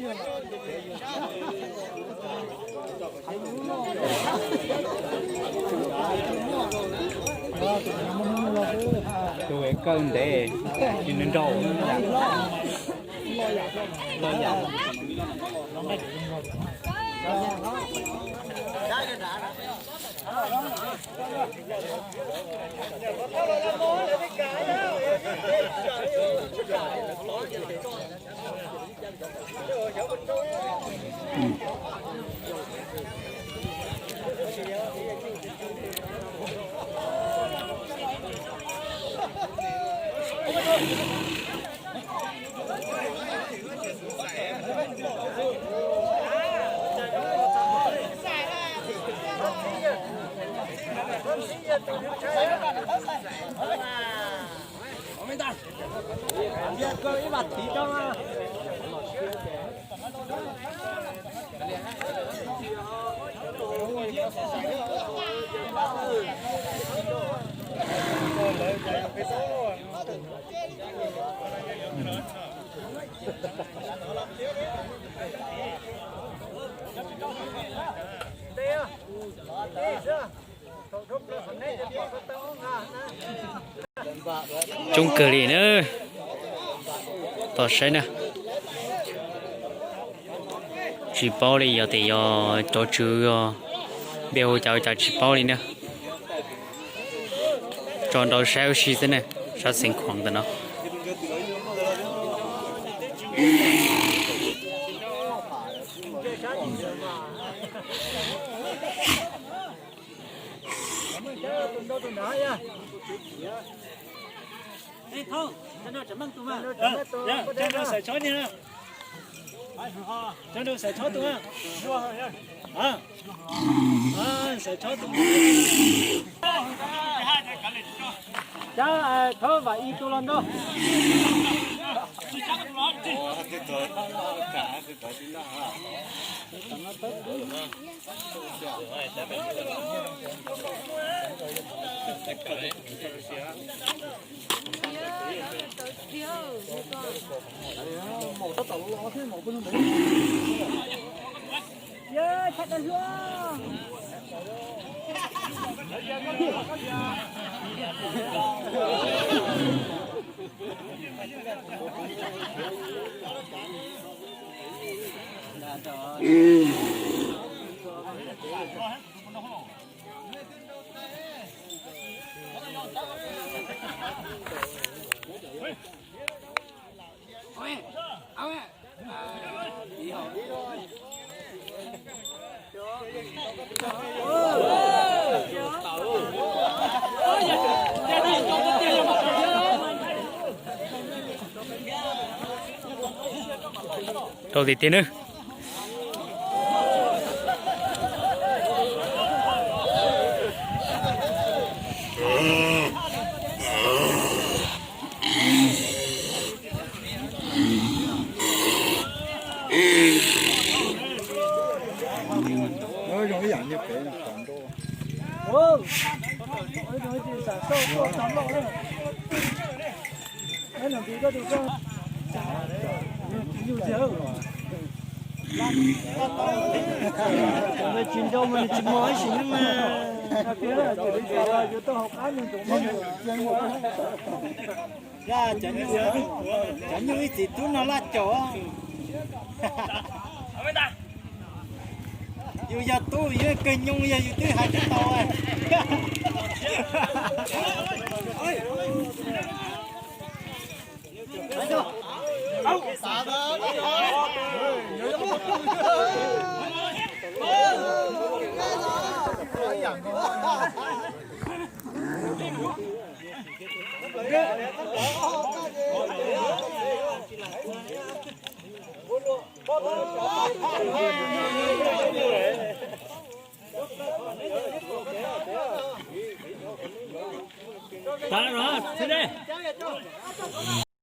Tus kawg ntev, tsis nrau. Coob kawg li na. Tos saib na. Tsis paub li, yog tias yog cov tswv npe hu cas ua cas tsis paub li na. Tso nrau saib ua si xwb na, sab xeev khuam ntawm no. Cov thob vam ib tug los ntau. Rau tiag tiag nawb. Tsis nrau mas nws tsis mos ib sim neej mas. Yuav tau hauv qab nws tus mog. Cov nyuj ib txiv tub no laj caum. Yus yog tub yus kawg nyooj yog yus twb hais tsis tau.